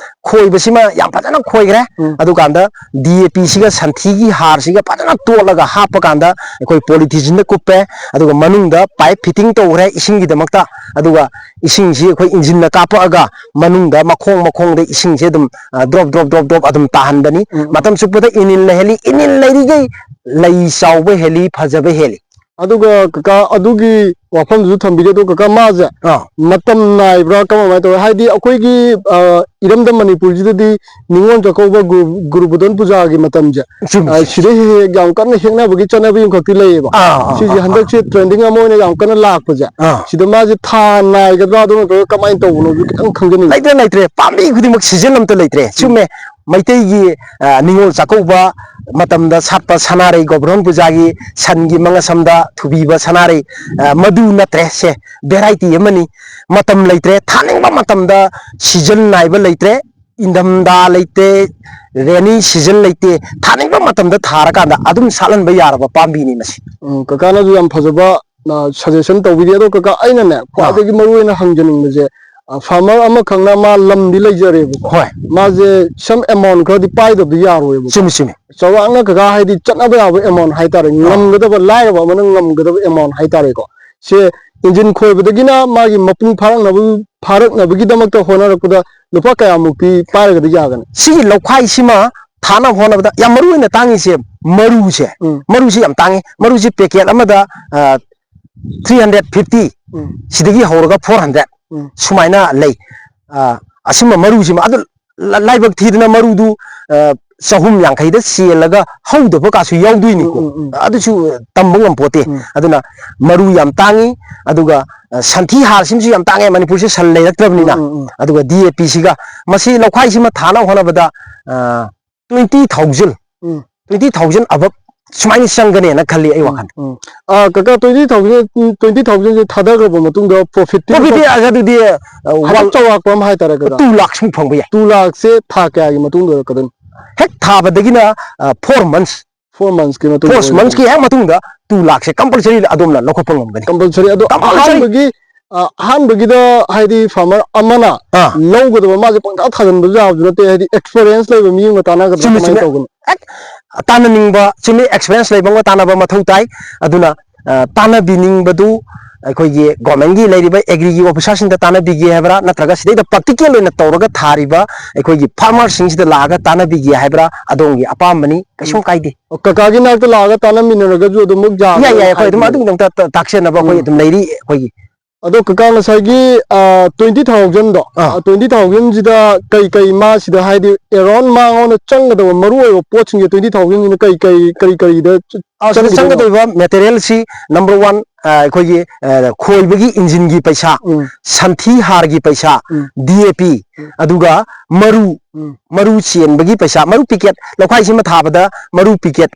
ꯈꯣꯏꯕꯁꯤꯃ ꯌꯥꯝ ꯐꯖꯅ ꯈꯣꯏꯈ꯭ꯔꯦ꯫ ꯎꯝ꯫ ꯑꯗꯨꯀꯥꯟꯗ ꯗꯤ ꯑꯦ ꯄꯤ ꯁꯤꯒ ꯁꯟꯊꯤꯒꯤ ꯍꯥꯔꯁꯤꯒ ꯐꯖꯅ ꯇꯣꯠꯂꯒ ꯍꯥꯞꯄ ꯀꯥꯟꯗ ꯑꯩꯈꯣꯏ ꯄꯣꯂꯤꯊꯤꯟꯁꯤꯅ ꯀꯨꯞꯄꯦ꯫ ꯑꯗꯨꯒ ꯃꯅꯨꯡꯗ ꯄꯥꯏꯞ ꯐꯤꯠꯇꯤꯡ ꯇꯧꯈ꯭ꯔꯦ ꯏꯁꯤꯡꯒꯤꯗꯃꯛꯇ꯫ ꯑꯗꯨꯒ ꯏꯁꯤꯡꯁꯤ ꯑꯩꯈꯣꯏ ꯏꯟꯖꯤꯟꯅ ꯀꯥꯞꯄꯛꯑꯒ ꯃꯅꯨꯡꯗ ꯃꯈꯣꯡ ꯃꯈꯣꯡꯗ ꯏꯁꯤꯡꯁꯦ ꯑꯗꯨꯝ, ꯑ, ꯗ꯭ꯔꯣꯞ, ꯗ꯭ꯔꯣꯞ, ꯗ꯭ꯔꯣꯞ, ꯗ꯭ꯔꯣꯞ ꯑꯗꯨꯝ ꯇꯥꯍꯟꯕꯅꯤ꯫ ꯎꯝ, ꯎꯝ꯫ ꯃꯇꯝ ꯆꯨꯞꯄꯗ ꯏꯅꯤꯜ ꯂꯩꯍꯜꯂꯤ꯫ ꯏꯅꯤꯜ ꯂꯩꯔꯤꯈꯩ ꯂꯩ ꯆꯥꯎꯕ ꯍꯦꯜꯂꯤ, ꯐꯖꯕ ꯍꯦꯜꯂꯤ꯫ ꯑꯗꯨꯒ ꯀꯀꯥ, ꯑꯗꯨꯒꯤ ꯋꯥꯐꯝꯗꯨꯁꯨ ꯊꯝꯕꯤꯒꯦ꯫ ꯑꯗꯣ ꯀꯀꯥ, ꯃꯥꯁꯦ ꯑꯥ꯫ ꯃꯇꯝ ꯅꯥꯏꯕ꯭ꯔꯥ, ꯀꯃꯥꯏꯅ ꯇꯧꯋꯤ? ꯍꯥꯏꯗꯤ ꯑꯩꯈꯣꯏꯒꯤ, ꯑ, ꯏꯔꯝꯗꯝ ꯃꯅꯤꯄꯨꯔꯁꯤꯗꯗꯤ ꯅꯤꯉꯣꯜ ꯆꯥꯛꯀꯧꯕ, ꯒꯨꯔꯨ-, ꯒꯨꯔꯨ ꯕꯨꯙꯟ ꯄꯨꯖꯥꯒꯤ ꯃꯇꯝꯁꯦ, ꯆꯨꯝꯃꯤ, ꯑ, ꯆꯨꯝꯃꯤ꯫ ꯁꯤꯗꯩ ꯍꯦꯛ ꯍꯦꯛ ꯌꯥꯝ ꯀꯟꯅ ꯍꯦꯛꯅꯕꯒꯤ ꯆꯠꯅꯕꯤ ꯑꯃꯈꯛꯇꯤ ꯂꯩꯌꯦꯕ꯫ ꯑꯥ, ꯑꯥ, ꯁꯤꯁꯦ ꯑꯥ, ꯑꯥ꯫ ꯍꯟꯗꯛꯁꯦ ꯇ꯭ꯔꯦꯟꯗꯤꯡ ꯑꯃ ꯑꯣꯏꯅ ꯌꯥꯝ ꯀꯟꯅ ꯂꯥꯛꯄꯁꯦ, ꯑꯥ꯫ ꯁꯤꯗ ꯃꯥꯁꯦ ꯊꯥ ꯅꯥꯏꯒꯗ꯭ꯔꯥ, ꯑꯗꯨ ꯅꯠꯇ꯭ꯔꯒ ꯀꯃꯥꯏꯅ ꯇꯧꯕꯅꯣ, ꯑꯗꯨ ꯈꯤꯇꯪ ꯈꯪꯖꯅꯤꯡꯉꯤ꯫ ꯂꯩꯇ꯭ꯔꯦ, ꯂꯩꯇ꯭ꯔꯦ꯫ ꯄꯥꯝꯕꯤ ꯈꯨꯗꯤꯡꯃꯛ ꯁꯤꯖꯟ ꯑꯝꯇ ꯂꯩꯇ꯭ꯔꯦ꯫ ꯎꯝ꯫ ꯆꯨꯝꯃꯦ꯫ ꯃꯩꯇꯩꯒꯤ, ꯑ, ꯅꯤꯉꯣꯜ ꯆꯥꯛꯀꯧꯕ ꯃꯇꯝꯗ ꯁꯥꯠꯄ ꯁꯅꯥꯔꯩ, ꯒꯣꯕꯔꯙꯟ ꯄꯨꯖꯥꯒꯤ ꯁꯟꯒꯤ ꯃꯉꯁꯝꯗ ꯊꯨꯕꯤꯕ ꯁꯅꯥꯔꯩ, ꯑ, ꯃꯗꯨ ꯅꯠꯇ꯭ꯔꯦ꯫ ꯁꯦ ꯚꯦꯔꯥꯏꯇꯤ ꯑꯃꯅꯤ꯫ ꯃꯇꯝ ꯂꯩꯇ꯭ꯔꯦ꯫ ꯊꯥꯅꯤꯡꯕ ꯃꯇꯝꯗ ꯁꯤꯖꯟ ꯅꯥꯏꯕ ꯂꯩꯇ꯭ꯔꯦ꯫ ꯏꯪꯊꯝꯊꯥ ꯂꯩꯇꯦ, ꯔꯦꯅꯤ ꯁꯤꯖꯟ ꯂꯩꯇꯦ, ꯊꯥꯅꯤꯡꯕ ꯃꯇꯝꯗ ꯊꯥꯔꯀꯥꯟꯗ ꯑꯗꯨꯝ ꯁꯥꯠꯍꯟꯕ ꯌꯥꯔꯕ ꯄꯥꯝꯕꯤꯅꯤ ꯃꯁꯤ꯫ ꯎꯝ, ꯀꯀꯥꯅꯁꯨ ꯌꯥꯝ ꯐꯖꯕ, ꯑ, ꯁꯖꯦꯁꯟ ꯇꯧꯕꯤꯔꯤ꯫ ꯑꯗꯣ ꯀꯀꯥ, ꯑꯩꯅꯅꯦ, ꯑꯥ꯫ ꯈ꯭ꯋꯥꯏꯗꯒꯤ ꯃꯔꯨ ꯑꯣꯏꯅ ꯍꯪꯖꯅꯤꯡꯕꯁꯦ, ꯑ, ꯐꯥꯔꯃꯔ ꯑꯃꯈꯛꯅ ꯃꯥ ꯂꯝꯗꯤ ꯂꯩꯖꯔꯦꯕꯀꯣ꯫ ꯍꯣꯏ꯫ ꯃꯥꯁꯦ some amount ꯈꯔꯗꯤ ꯄꯥꯏꯗꯕꯗꯤ ꯌꯥꯔꯣꯏꯕꯀꯣ꯫ ꯆꯨꯝꯃꯤ, ꯆꯨꯝꯃꯤ꯫ ꯆꯥꯎꯔꯥꯛꯅ ꯀꯀꯥ ꯍꯥꯏꯗꯤ ꯆꯠꯅꯕ ꯌꯥꯕ amount ꯍꯥꯏꯇꯥꯔꯦ, ꯑꯥ꯫ ꯉꯝꯒꯗꯕ, ꯂꯥꯏꯔꯕ ꯑꯃꯅ ꯉꯝꯒꯗꯕ amount ꯍꯥꯏꯇꯥꯔꯦꯀꯣ꯫ ꯁꯦ ꯏꯟꯖꯤꯟ ꯈꯣꯏꯕꯗꯒꯤꯅ ꯃꯥꯒꯤ ꯃꯄꯨꯡ ꯐꯥꯔꯛꯅꯕ, ꯐꯥꯔꯛꯅꯕꯒꯤꯗꯃꯛꯇ ꯍꯣꯠꯅꯔꯛꯄꯗ ꯂꯨꯄꯥ ꯀꯌꯥꯃꯨꯛꯇꯤ ꯄꯥꯏꯔꯒꯗꯤ ꯌꯥꯒꯅꯤ? ꯁꯤꯒꯤ ꯂꯧꯈꯥꯏꯁꯤꯃ ꯊꯥꯅꯕ ꯍꯣꯠꯅꯕꯗ ꯌꯥꯝ ꯃꯔꯨ ꯑꯣꯏꯅ ꯇꯥꯡꯉꯤꯁꯦ ꯃꯔꯨꯁꯦ꯫ ꯎꯝ꯫ ꯃꯔꯨꯁꯤ ꯌꯥꯝ ꯇꯥꯡꯉꯤ꯫ ꯃꯔꯨꯁꯤ ꯄꯦꯀꯦꯠ ꯑꯃꯗ, ꯑ, three hundred fifty ꯎꯝ꯫ ꯁꯤꯗꯒꯤ ꯍꯧꯔꯒ four hundred ꯎꯝ꯫ ꯁꯨꯃꯥꯏꯅ ꯂꯩ꯫ ꯑ, ꯑꯁꯨꯝꯕ ꯃꯔꯨꯁꯤꯃ ꯑꯗꯨ ꯂ-, ꯂꯥꯏꯕꯛ ꯊꯤꯗꯅ ꯃꯔꯨꯗꯨ, ꯑ, ꯆꯍꯨꯝ ꯌꯥꯡꯈꯩꯗ ꯆꯦꯜꯂꯒ ꯍꯧꯗꯕ ꯀꯥꯁꯨ ꯌꯥꯎꯗꯣꯏꯅꯤꯀꯣ꯫ ꯎꯝ, ꯎꯝ, ꯎꯝ꯫ ꯑꯗꯨꯁꯨ ꯇꯝꯕ ꯉꯝꯄꯣꯠꯇꯦ꯫ ꯎꯝ꯫ ꯑꯗꯨꯅ ꯃꯔꯨ ꯌꯥꯝ ꯇꯥꯡꯉꯤ, ꯑꯗꯨꯒ, ꯑ, ꯁꯟꯊꯤ ꯍꯥꯔꯁꯤꯃꯁꯨ ꯌꯥꯝ ꯇꯥꯡꯉꯦ, ꯃꯅꯤꯄꯨꯔꯁꯦ ꯁꯟ ꯂꯩꯔꯛꯇ꯭ꯔꯕꯅꯤꯅ꯫ ꯎꯝ, ꯎꯝ, ꯎꯝ꯫ ꯑꯗꯨꯒ D A P ꯁꯤꯒ, ꯃꯁꯤ ꯂꯧꯈꯥꯏꯁꯤꯃ ꯊꯥꯅꯕ ꯍꯣꯠꯅꯕꯗ, ꯑ, twenty thousand, ꯎꯝ꯫ twenty thousand above ꯁꯨꯃꯥꯏꯅ ꯆꯪꯒꯅꯦꯅ ꯈꯜꯂꯤ ꯑꯩ ꯎꯝ, ꯋꯥꯈꯜ꯫ ꯎꯝ꯫ ꯑ, ꯀꯀꯥ, twenty thousand, twenty thousand ꯁꯦ ꯊꯥꯗꯈ꯭ꯔꯕ ꯃꯇꯨꯡꯗ profit ꯇꯤ profit ꯇꯤ ꯂꯨꯄꯥ ꯑꯗꯨꯗꯤ, ꯑ, ꯍꯥꯏꯐꯦꯠ one, ꯆꯥꯎꯔꯥꯛꯄ ꯑꯃ ꯍꯥꯏꯇꯥꯔꯦ, ꯀꯀꯥ꯫ Two lakh ꯁꯨ ꯐꯪꯕ ꯌꯥꯏ꯫ Two lakh ꯁꯦ ꯊꯥ ꯀꯌꯥꯒꯤ ꯃꯇꯨꯡꯗ ꯑꯣꯏꯔꯛꯀꯗꯣꯏꯅꯣ? ꯍꯦꯛ ꯊꯥꯕꯗꯒꯤꯅ, ꯑ, four months꯫ Four months ꯀꯤ ꯃꯇꯨꯡꯗ four ꯑꯣꯏꯔꯛꯀꯅꯤ꯫ Months ꯀꯤ ꯍꯦꯛ ꯃꯇꯨꯡꯗ two lakh ꯁꯦ compulsory ꯑꯗꯣꯝꯅ ꯂꯧꯈꯠꯄ ꯉꯝꯒꯅꯤ꯫ Compulsory꯫ ꯑꯗꯣ compulsory꯫ ꯑꯍꯥꯟꯕꯒꯤ, ꯑ, ꯑꯍꯥꯟꯕꯒꯤꯗ ꯍꯥꯏꯗꯤ farmer ꯑꯃꯅ ꯑꯥ꯫ ꯂꯧꯒꯗꯕ ꯃꯥꯁꯦ ꯄꯪꯊꯥ ꯊꯥꯖꯤꯟꯕꯁꯨ ꯌꯥꯕꯁꯨ ꯅꯠꯇꯦ, ꯍꯥꯏꯗꯤ experience ꯂꯩꯕ ꯃꯤ ꯑꯃꯒ ꯇꯥꯟꯅꯒꯗ꯭ꯔꯥ, ꯆꯨꯝꯃꯤ, ꯀꯃꯥꯏꯅ ꯆꯨꯝꯃꯤ꯫ ꯇꯧꯒꯅꯤ? ꯍꯦꯛ ꯇꯥꯟꯅꯅꯤꯡꯕ, ꯆꯨꯝꯃꯤ, experience ꯂꯩꯕ ꯑꯃꯒ ꯇꯥꯟꯅꯕ ꯃꯊꯧ ꯇꯥꯏ꯫ ꯑꯗꯨꯅ, ꯑ, ꯇꯥꯟꯅꯕꯤꯅꯤꯡꯕꯗꯨ ꯑꯩꯈꯣꯏꯒꯤ government ꯀꯤ ꯂꯩꯔꯤꯕ agri ꯒꯤ officer ꯁꯤꯡꯗ ꯇꯥꯟꯅꯕꯤꯒꯦ ꯍꯥꯏꯕ꯭ꯔꯥ, ꯅꯠꯇ꯭ꯔꯒ ꯁꯤꯗꯩꯗ practical ꯑꯣꯏꯅ ꯇꯧꯔꯒ ꯊꯥꯔꯤꯕ ꯑꯩꯈꯣꯏꯒꯤ farmer ꯁꯤꯡꯁꯤꯗ ꯂꯥꯛꯑꯒ ꯇꯥꯟꯅꯕꯤꯒꯦ ꯍꯥꯏꯕ꯭ꯔꯥ, ꯑꯗꯣꯝꯒꯤ ꯑꯄꯥꯝꯕꯅꯤ, ꯀꯩꯁꯨꯝ ꯎꯝ꯫ ꯀꯥꯏꯗꯦ꯫ ꯑꯣ, ꯀꯀꯥꯒꯤ ꯅꯥꯛꯇ ꯂꯥꯛꯑꯒ ꯇꯥꯟꯅꯃꯤꯟꯅꯔꯒꯁꯨ ꯑꯗꯨꯝ ꯃꯨꯛ ꯌꯥꯅꯤ ꯌꯥꯏ, ꯌꯥꯏ, ꯑꯩꯈꯣꯏ ꯑꯗꯨꯝ ꯍꯥꯏꯕꯅꯦꯕ꯫ ꯑꯗꯨꯒꯤꯗꯃꯛꯇ ꯇ-, ꯇꯥꯛꯆꯅꯕ ꯑꯩꯈꯣꯏ ꯎꯝ꯫ ꯑꯗꯨꯝ ꯂꯩꯔꯤ ꯑꯩꯈꯣꯏꯒꯤ꯫ ꯑꯗꯣ ꯀꯀꯥ, ꯉꯁꯥꯏꯒꯤ, ꯑ, twenty thousand ꯗꯣ, ꯑꯥ꯫ ꯑ, twenty thousand ꯁꯤꯗ ꯀꯩ ꯀꯩ ꯃꯥꯁꯤꯗ ꯍꯥꯏꯗꯤ around ꯃꯉꯣꯟꯗ ꯆꯪꯒꯗꯕ ꯃꯔꯨ ꯑꯣꯏꯕ ꯄꯣꯠꯁꯤꯡꯁꯦ twenty thousand ꯁꯤꯅ ꯀꯔꯤ ꯀꯔꯤ, ꯀꯔꯤ ꯀꯔꯤꯗ ꯆ-, ꯑꯥ, ꯁꯤꯗ ꯆꯪꯒꯗꯣꯏꯅꯣ? ꯆꯪꯒꯗꯣꯏꯕ material ꯁꯤ number one, ꯑ, ꯑꯩꯈꯣꯏꯒꯤ, ꯑ, ꯈꯣꯏꯕꯒꯤ ꯏꯟꯖꯤꯟꯒꯤ ꯄꯩꯁꯥ, ꯎꯝ꯫ ꯁꯟꯊꯤ ꯍꯥꯔꯒꯤ ꯄꯩꯁꯥ, ꯎꯝ꯫ D A P, ꯎꯝ꯫ ꯑꯗꯨꯒ ꯃꯔꯨ, ꯎꯝ꯫ ꯃꯔꯨ ꯆꯦꯟꯕꯒꯤ ꯄꯩꯁꯥ, ꯃꯔꯨ packet, ꯂꯧꯈꯥꯏꯁꯤꯃ ꯊꯥꯕꯗ ꯃꯔꯨ packet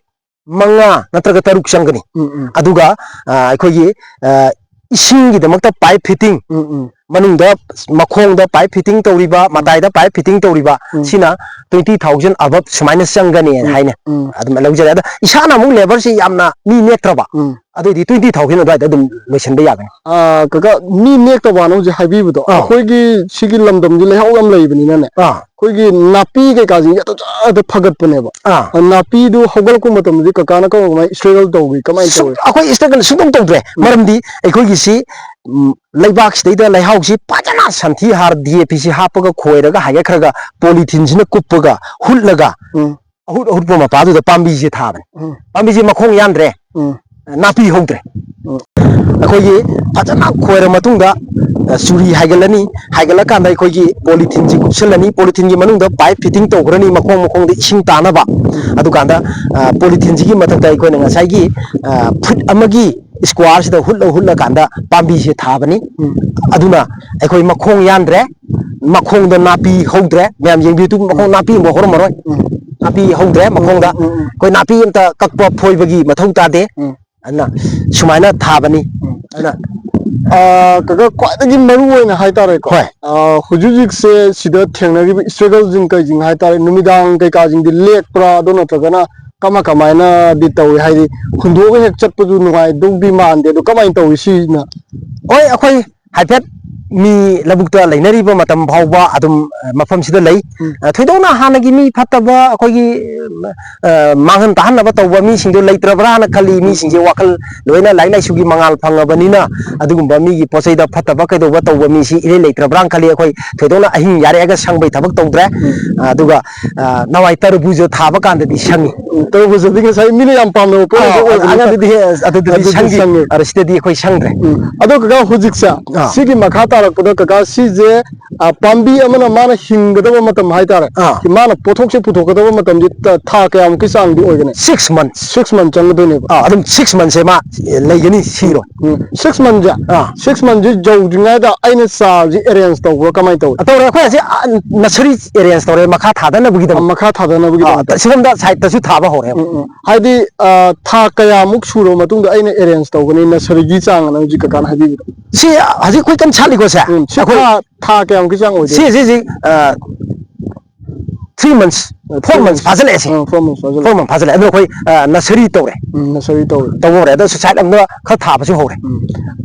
ꯃꯉꯥ ꯅꯠꯇ꯭ꯔꯒ ꯇꯔꯨꯛ ꯆꯪꯒꯅꯤ꯫ ꯎꯝ, ꯎꯝ꯫ ꯑꯗꯨꯒ, ꯑ, ꯑꯩꯈꯣꯏꯒꯤ, ꯑ, ꯏꯁꯤꯡꯒꯤꯗꯃꯛꯇ pipe fitting, ꯎꯝ, ꯎꯝ꯫ ꯃꯅꯨꯡꯗ ꯃꯈꯣꯡꯗ pipe fitting ꯇꯧꯔꯤꯕ, ꯃꯇꯥꯏꯗ pipe fitting ꯇꯧꯔꯤꯕ, ꯎꯝ꯫ ꯁꯤꯅ twenty thousand above ꯁꯨꯃꯥꯏꯅ ꯆꯪꯒꯅꯤ ꯎꯝ꯫ ꯍꯥꯏꯅ ꯎꯝ꯫ ꯑꯗꯨꯝ ꯂꯧꯖꯔꯦ꯫ ꯑꯗ ꯏꯁꯥꯅ ꯑꯃꯨꯛ labourꯁꯤ ꯌꯥꯝꯅ ꯃꯤ ꯅꯦꯛꯇ꯭ꯔꯕ, ꯎꯝ꯫ ꯑꯗꯨꯑꯣꯏꯗꯤ twenty thousand ꯑꯗꯨꯋꯥꯏꯗ ꯑꯗꯨꯝ ꯂꯣꯏꯁꯤꯟꯕ ꯌꯥꯒꯅꯤ꯫ ꯑꯥ, ꯀꯀꯥ, ꯃꯤ ꯅꯦꯛꯇꯕꯅ ꯍꯧꯖꯤꯛ ꯍꯥꯏꯕꯤꯕꯗꯣ, ꯑꯥ꯫ ꯑꯩꯈꯣꯏꯒꯤ ꯁꯤꯒꯤ ꯂꯝꯗꯝꯁꯤ ꯂꯩꯍꯥꯎ ꯌꯥꯝ ꯂꯩꯕꯅꯤꯅꯅꯦ, ꯑꯥ꯫ ꯑꯩꯈꯣꯏꯒꯤ ꯅꯥꯄꯤ ꯀꯩꯀꯥꯁꯤꯡꯁꯦ ꯍꯦꯛꯇ ꯐꯒꯠꯄꯅꯦꯕ꯫ ꯑꯥ꯫ ꯅꯥꯄꯤꯗꯨ ꯍꯧꯒꯠꯂꯛꯄ ꯃꯇꯝꯗꯗꯤ ꯀꯀꯥꯅ ꯀꯃꯥꯏ, ꯀꯃꯥꯏ struggle ꯇꯧꯏ, ꯀꯃꯥꯏꯅ ꯁꯨꯝ ꯇꯧꯏ? ꯑꯩꯈꯣꯏ struggle ꯁꯨꯡꯇꯧ ꯇꯧꯗ꯭ꯔꯦ꯫ ꯎꯝ꯫ ꯃꯔꯝꯗꯤ ꯑꯩꯈꯣꯏꯒꯤꯁꯤ, ꯎꯝ, ꯂꯩꯕꯥꯛꯁꯤꯗꯩꯗ ꯂꯩꯍꯥꯎꯁꯤ ꯐꯖꯅ ꯁꯟꯊꯤ ꯍꯥꯔ, DAPꯁꯤ ꯍꯥꯞꯄꯒ ꯈꯣꯏꯔꯒ ꯍꯥꯏꯒꯠꯈ꯭ꯔꯒ polytheneꯁꯤꯅ ꯀꯨꯞꯄꯒ ꯍꯨꯠꯂꯒ ꯎꯝ꯫ ꯑꯍꯨꯠ ꯑꯍꯨꯠꯄ ꯃꯄꯥꯗꯨꯗ ꯄꯥꯝꯕꯤꯁꯦ ꯊꯥꯕꯅꯤ꯫ ꯎꯝ꯫ ꯄꯥꯝꯕꯤꯁꯦ ꯃꯈꯣꯡ ꯌꯥꯟꯗ꯭ꯔꯦ, ꯎꯝ꯫ ꯅꯥꯄꯤ ꯍꯧꯗ꯭ꯔꯦ꯫ ꯎꯝ꯫ ꯑꯩꯈꯣꯏꯒꯤ ꯐꯖꯅ ꯈꯣꯏꯔ ꯃꯇꯨꯡꯗ, ꯑ, ꯆꯨꯔꯤ ꯍꯥꯏꯒꯠꯂꯅꯤ, ꯍꯥꯏꯒꯠꯂꯀꯥꯟꯗ ꯑꯩꯈꯣꯏꯒꯤ polytheneꯁꯤ ꯀꯨꯞꯁꯜꯂꯅꯤ, polytheneꯒꯤ ꯃꯅꯨꯡꯗ pipe fitting ꯇꯧꯈ꯭ꯔꯅꯤ, ꯃꯈꯣꯡ ꯃꯈꯣꯡꯗ ꯏꯁꯤꯡ ꯇꯥꯅꯕ꯫ ꯎꯝ꯫ ꯑꯗꯨꯀꯥꯟꯗ, ꯑ, polytheneꯁꯤꯒꯤ ꯃꯊꯛꯇ ꯑꯩꯈꯣꯏꯅ ꯉꯁꯥꯏꯒꯤ, ꯑ, foot ꯑꯃꯒꯤ squareꯁꯤꯗ ꯍꯨꯠꯂ ꯍꯨꯠꯂꯀꯥꯟꯗ ꯄꯥꯝꯕꯤꯁꯦ ꯊꯥꯕꯅꯤ꯫ ꯎꯝ꯫ ꯑꯗꯨꯅ ꯑꯩꯈꯣꯏ ꯃꯈꯣꯡ ꯌꯥꯟꯗ꯭ꯔꯦ, ꯃꯈꯣꯡꯗ ꯅꯥꯄꯤ ꯍꯧꯗ꯭ꯔꯦ꯫ ꯃꯌꯥꯝ ꯌꯦꯡꯕꯤꯌꯨ, ꯃꯈꯣꯡ ꯎꯝ꯫ ꯅꯥꯄꯤ ꯑꯃ ꯍꯧꯔꯝꯃꯔꯣꯏ꯫ ꯎꯝ꯫ ꯅꯥꯄꯤ ꯍꯧꯗ꯭ꯔꯦ ꯃꯈꯣꯡꯗ꯫ ꯎꯝ, ꯎꯝ, ꯎꯝ꯫ ꯑꯩꯈꯣꯏ ꯅꯥꯄꯤ ꯑꯝꯇ ꯀꯛꯄ ꯐꯣꯏꯕꯒꯤ ꯃꯊꯧ ꯇꯥꯗꯦ꯫ ꯎꯝ꯫ ꯑꯗꯨꯅ ꯁꯨꯃꯥꯏꯅ ꯊꯥꯕꯅꯤ꯫ ꯎꯝ꯫ ꯑꯗꯨꯅ ꯑꯥ, ꯀꯀꯥ, ꯈ꯭ꯋꯥꯏꯗꯒꯤ ꯃꯔꯨ ꯑꯣꯏꯅ ꯍꯥꯏꯇꯥꯔꯦꯀꯣ, ꯍꯣꯏ꯫ ꯑꯥ, ꯍꯧꯖꯤꯛ ꯍꯧꯖꯤꯛꯁꯦ ꯁꯤꯗ ꯊꯦꯡꯅꯔꯤꯕ struggleꯁꯤꯡ ꯀꯩꯁꯤꯡ ꯍꯥꯏꯇꯥꯔꯦ, ꯅꯨꯃꯤꯗꯥꯡ ꯀꯩꯀꯥꯁꯤꯡꯗꯤ ꯂꯦꯛꯄ꯭ꯔꯥ, ꯑꯗꯨ ꯅꯠꯇ꯭ꯔꯒꯅ ꯀꯃꯥꯏ ꯀꯃꯥꯏꯅꯗꯤ ꯇꯧꯏ? ꯍꯥꯏꯗꯤ ꯍꯨꯟꯗꯣꯛꯑꯒ ꯍꯦꯛ ꯆꯠꯄꯗꯨ ꯅꯨꯡꯉꯥꯏꯗꯧꯗꯤ ꯃꯥꯟꯗꯦ, ꯑꯗꯨ ꯀꯃꯥꯏꯅ ꯇꯧꯏ ꯁꯤꯅ? ꯍꯣꯏ, ꯑꯩꯈꯣꯏ ꯍꯥꯏꯐꯦꯠ ꯃꯤ ꯂꯧꯕꯨꯛꯇ ꯂꯩꯅꯔꯤꯕ ꯃꯇꯝ ꯐꯥꯎꯕ ꯑꯗꯨꯝ, ꯑ, ꯃꯐꯝꯁꯤꯗ ꯂꯩ꯫ ꯎꯝ꯫ ꯑ, ꯊꯣꯏꯗꯣꯛꯅ ꯍꯥꯟꯅꯒꯤ ꯃꯤ ꯐꯠꯇꯕ, ꯑꯩꯈꯣꯏꯒꯤ, ꯑ, ꯃꯥꯡꯍꯟ ꯇꯥꯍꯟꯅꯕ ꯇꯧꯕ ꯃꯤꯁꯤꯡꯗꯣ ꯂꯩꯇ꯭ꯔꯕ꯭ꯔꯥꯅ ꯈꯜꯂꯤ꯫ ꯎꯝ꯫ ꯃꯤꯁꯤꯡꯁꯦ ꯋꯥꯈꯜ ꯂꯣꯏꯅ ꯂꯥꯏꯔꯤꯛ ꯂꯥꯏꯁꯨꯒꯤ ꯃꯉꯥꯜ ꯐꯪꯉꯕꯅꯤꯅ ꯑꯗꯨꯒꯨꯝꯕ ꯃꯤꯒꯤ ꯄꯣꯠ ꯆꯩꯗ ꯐꯠꯇꯕ ꯀꯩꯗꯧꯕ ꯇꯧꯕ ꯃꯤꯁꯤ ꯏꯔꯩ ꯂꯩꯇ꯭ꯔꯕ꯭ꯔꯥꯅ ꯈꯜꯂꯤ꯫ ꯑꯩꯈꯣꯏ ꯊꯣꯏꯗꯣꯛꯅ ꯑꯍꯤꯡ ꯌꯥꯔꯦꯛꯑꯒ ꯁꯪꯕꯩ ꯊꯕꯛ ꯇꯧꯗ꯭ꯔꯦ꯫ ꯎꯝ꯫ ꯑ, ꯑꯗꯨꯒ, ꯑ, ꯅꯋꯥꯏ ꯇꯔꯕꯨꯖ ꯊꯥꯕ ꯀꯥꯟꯗꯗꯤ ꯁꯪꯉꯤ꯫ ꯎꯝ, ꯇꯔꯕꯨꯖꯗꯤ ꯉꯁꯥꯏ ꯃꯤꯅ ꯌꯥꯝ ꯄꯥꯝꯅꯕ ꯄꯣꯠ ꯑꯃꯁꯨ ꯑꯥ, ꯑꯣꯏꯕꯅꯤꯅ ꯑꯗꯨꯗꯤ, ꯑꯗꯨꯗꯤ ꯑꯗꯨꯗꯤ ꯁꯪꯗꯦ꯫ ꯁꯪꯉꯦ꯫ ꯑꯗꯣ ꯁꯤꯗꯗꯤ ꯑꯩꯈꯣꯏ ꯁꯪꯗ꯭ꯔꯦ꯫ ꯎꯝ꯫ ꯑꯗꯣ ꯀꯀꯥ, ꯍꯧꯖꯤꯛꯁꯦ ꯑꯥ꯫ ꯁꯤꯒꯤ ꯃꯈꯥ ꯇꯥꯔꯛꯄꯗ ꯀꯀꯥ, ꯁꯤꯁꯦ, ꯑ, ꯄꯥꯝꯕꯤ ꯑꯃꯅ ꯃꯥꯅ ꯍꯤꯡꯒꯗꯕ ꯃꯇꯝ ꯍꯥꯏꯇꯥꯔꯦ, ꯑꯥ꯫ ꯃꯥꯅ ꯄꯣꯠꯊꯣꯛꯁꯦ ꯄꯨꯊꯣꯛꯀꯗꯕ ꯃꯇꯝꯗꯤ ꯊꯥ ꯀꯌꯥꯃꯨꯛꯀꯤ ꯆꯥꯡꯗꯤ ꯑꯣꯏꯒꯅꯤ? Six months꯫ Six months ꯆꯪꯒꯗꯣꯏꯅꯦꯕ꯫ ꯑꯥ, ꯑꯗꯨꯝ six monthsꯁꯦ ꯃꯥ ꯂꯩꯒꯅꯤ, ꯁꯤꯔꯣꯏ꯫ ꯎꯝ, six monthsꯁꯦ? ꯑꯥ꯫ Six monthsꯁꯦ ꯌꯧꯗ꯭ꯔꯤꯉꯩꯗ ꯑꯩꯅ ꯆꯥꯔꯁꯤ arrange ꯇꯧꯕ꯭ꯔꯥ, ꯀꯃꯥꯏꯅ ꯇꯧꯏ? ꯇꯧꯔꯦ, ꯑꯩꯈꯣꯏ ꯍꯧꯖꯤꯛ, ꯑ, nursery arrange ꯇꯧꯔꯦ, ꯃꯈꯥ ꯊꯥꯗꯅꯕꯒꯤꯗꯃꯛ꯫ ꯑ, ꯃꯈꯥ ꯊꯥꯗꯅꯕꯒꯤꯗꯃꯛꯇ꯫ ꯁꯤꯔꯣꯝꯗ sideꯇꯁꯨ ꯊꯥꯕ ꯍꯧꯔꯦ꯫ ꯎꯝ, ꯎꯝ꯫ ꯍꯥꯏꯗꯤ, ꯑ, ꯊꯥ ꯀꯌꯥꯃꯨꯛ ꯁꯨꯔꯕ ꯃꯇꯨꯡꯗ ꯑꯩꯅ arrange ꯇꯧꯒꯅꯤ nurseryꯒꯤ ꯆꯥꯡ ꯑꯅ ꯍꯧꯖꯤꯛ ꯀꯀꯥꯅ ꯍꯥꯏꯕꯤꯕꯗꯣ? ꯁꯤ ꯍꯧꯖꯤꯛ ꯑꯩꯈꯣꯏ ꯀꯟꯅ ꯁꯥꯠꯂꯤꯀꯣ꯫ ꯁꯦ, ꯎꯝ, ꯁꯤ ꯑꯩꯈꯣꯏ ꯊꯥ, ꯊꯥ ꯀꯌꯥꯃꯨꯛꯀꯤ ꯆꯥꯡ ꯑꯣꯏꯗꯣꯏꯅꯣ? ꯁꯤ, ꯁꯤꯁꯤ, ꯑ, three months, four months ꯐꯥꯖꯤꯜꯂꯛꯑꯦ ꯁꯤ꯫ ꯑ, four months ꯐꯥꯖꯤꯜꯂꯛꯑꯦ꯫ Four months ꯐꯥꯖꯤꯜꯂꯛꯑꯦ꯫ ꯑꯗꯣ ꯑꯩꯈꯣꯏ, ꯑ, nursery ꯇꯧꯔꯦ꯫ ꯎꯝ, nursery ꯇꯧꯔꯦ꯫ ꯇꯧꯕ ꯍꯧꯔꯦ꯫ ꯑꯗꯣ side ꯑꯃꯗ ꯈꯔ ꯊꯥꯕꯁꯨ ꯍꯧꯔꯦ꯫ ꯎꯝ꯫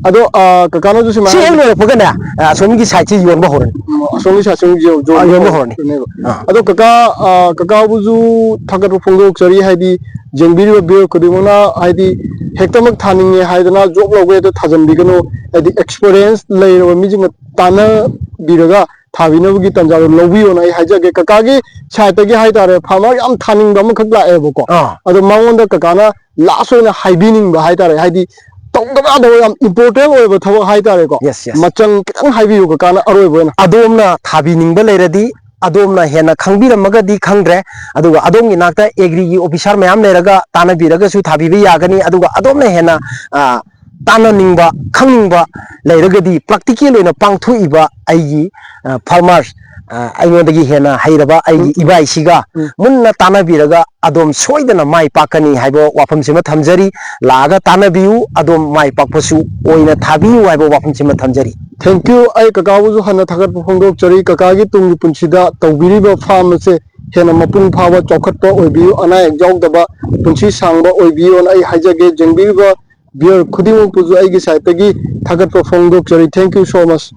ꯑꯗꯣ, ꯑ, ꯀꯀꯥꯅꯁꯨ ꯁꯤ ꯁꯨꯃꯥꯏꯅ ꯍꯦꯛ ꯂꯣꯏꯔꯛꯄꯒꯅꯦ, ꯑ, ꯑꯁꯣꯝꯒꯤ sideꯁꯤ ꯌꯣꯟꯕ ꯍꯧꯔꯅꯤ꯫ ꯎꯝ, ꯑꯁꯣꯝꯒꯤ sideꯁꯤ ꯌꯣꯟ-, ꯌꯣꯟꯕ ꯑ, ꯌꯣꯟꯕ ꯍꯧꯔꯅꯤ꯫ ꯍꯧꯔꯅꯦꯕ꯫ ꯑ꯫ ꯑꯗꯣ ꯀꯀꯥ, ꯑ, ꯀꯀꯥꯕꯨꯁꯨ ꯊꯥꯒꯠꯄ ꯐꯣꯡꯗꯣꯛꯆꯔꯤ, ꯍꯥꯏꯗꯤ ꯌꯦꯡꯕꯤꯔꯤꯕ viewer ꯈꯨꯗꯤꯡꯃꯛꯅ, ꯍꯥꯏꯗꯤ ꯍꯦꯛꯇꯃꯛ ꯊꯥꯅꯤꯡꯉꯦ ꯍꯥꯏꯗꯅ job ꯂꯧꯒꯦ ꯍꯦꯛꯇ ꯊꯥꯖꯟꯕꯤꯒꯅꯨ, ꯍꯥꯏꯗꯤ experience ꯂꯩꯔꯕ ꯃꯤꯁꯤꯡꯅ ꯇꯥꯟꯅꯕꯤꯔꯒ ꯊꯥꯕꯤꯅꯕꯒꯤ ꯇꯥꯟꯖꯥꯗꯣ ꯂꯧꯕꯤꯌꯣꯅ ꯑꯩ ꯍꯥꯏꯖꯒꯦ꯫ ꯀꯀꯥꯒꯤ sideꯇꯒꯤ ꯍꯥꯏꯇꯥꯔꯦ, farmer ꯌꯥꯝ ꯊꯥꯅꯤꯡꯕ ꯑꯃꯈꯛ ꯂꯥꯛꯑꯦꯕꯀꯣ꯫ ꯑꯥ꯫ ꯑꯗꯣ ꯃꯉꯣꯟꯗ ꯀꯀꯥꯅ last ꯑꯣꯏꯅ ꯍꯥꯏꯕꯤꯅꯤꯡꯕ ꯍꯥꯏꯇꯥꯔꯦ, ꯍꯥꯏꯗꯤ ꯇꯧꯗꯕ ꯌꯥꯗꯕ ꯌꯥꯝ important ꯑꯣꯏꯕ ꯊꯕꯛ ꯍꯥꯏꯇꯥꯔꯦꯀꯣ꯫ Yes, yes. ꯃꯆꯪ ꯈꯤꯇꯪ ꯍꯥꯏꯕꯤꯌꯨ ꯀꯀꯥꯅ ꯑꯔꯣꯏꯕ ꯑꯣꯏꯅ꯫ ꯑꯗꯣꯝꯅ ꯊꯥꯕꯤꯅꯤꯡꯕ ꯂꯩꯔꯗꯤ, ꯑꯗꯣꯝꯅ ꯍꯦꯟꯅ ꯈꯪꯕꯤꯔꯝꯃꯒꯗꯤ ꯈꯪꯗ꯭ꯔꯦ, ꯑꯗꯨꯒ ꯑꯗꯣꯝꯒꯤ ꯅꯥꯛꯇ agriꯒꯤ officer ꯃꯌꯥꯝ ꯂꯩꯔꯒ ꯇꯥꯟꯅꯕꯤꯔꯒꯁꯨ ꯊꯥꯕꯤꯕ ꯌꯥꯒꯅꯤ꯫ ꯑꯗꯨꯒ ꯑꯗꯣꯝꯅ ꯍꯦꯟꯅ, ꯑ, ꯇꯥꯟꯅꯅꯤꯡꯕ, ꯈꯪꯅꯤꯡꯕ ꯂꯩꯔꯒꯗꯤ practical ꯑꯣꯏꯅ ꯄꯥꯡꯊꯣꯛꯏꯕ ꯑꯩꯒꯤ, ꯑ, farmers, ꯑ, ꯑꯩꯉꯣꯟꯗꯒꯤ ꯍꯦꯟꯅ ꯍꯩꯔꯕ ꯑꯩꯒꯤ ꯎꯝ, ꯎꯝ꯫ ꯏꯕꯥꯏꯁꯤꯒ ꯎꯝ꯫ ꯃꯨꯟꯅ ꯇꯥꯟꯅꯕꯤꯔꯒ ꯑꯗꯣꯝ ꯁꯣꯏꯗꯅ ꯃꯥꯏ ꯄꯥꯛꯀꯅꯤ ꯍꯥꯏꯕ ꯋꯥꯐꯝꯁꯤꯃ ꯊꯝꯖꯔꯤ꯫ ꯂꯥꯛꯑꯒ ꯇꯥꯟꯅꯕꯤꯌꯨ, ꯑꯗꯣꯝ ꯃꯥꯏ ꯄꯥꯛꯄꯁꯨ ꯑꯣꯏꯅ ꯊꯥꯕꯤꯌꯨ ꯍꯥꯏꯕ ꯋꯥꯐꯝꯁꯤꯃ ꯊꯝꯖꯔꯤ꯫ Thank you꯫ ꯑꯩ ꯀꯀꯥꯕꯨꯁꯨ ꯍꯟꯅ ꯊꯥꯒꯠꯄ ꯐꯣꯡꯗꯣꯛꯆꯔꯤ꯫ ꯀꯀꯥꯒꯤ ꯇꯨꯡꯒꯤ ꯄꯨꯟꯁꯤꯗ ꯇꯧꯕꯤꯔꯤꯕ farm ꯑꯁꯦ ꯍꯦꯟꯅ ꯃꯄꯨꯡ ꯐꯥꯕ, ꯆꯥꯎꯈꯠꯄ ꯑꯣꯏꯕꯤꯌꯨ, ꯑꯅꯥ ꯑꯌꯦꯛ ꯌꯥꯎꯗꯕ ꯄꯨꯟꯁꯤ ꯁꯥꯡꯕ ꯑꯣꯏꯕꯤꯌꯣꯅ ꯑꯩ ꯍꯥꯏꯖꯒꯦ꯫ ꯌꯦꯡꯕꯤꯔꯤꯕ viewer ꯈꯨꯗꯤꯡꯃꯛꯄꯨꯁꯨ ꯑꯩꯒꯤ sideꯇꯒꯤ ꯊꯥꯒꯠꯄ ꯐꯣꯡꯗꯣꯛꯆꯔꯤ꯫ Thank you so much꯫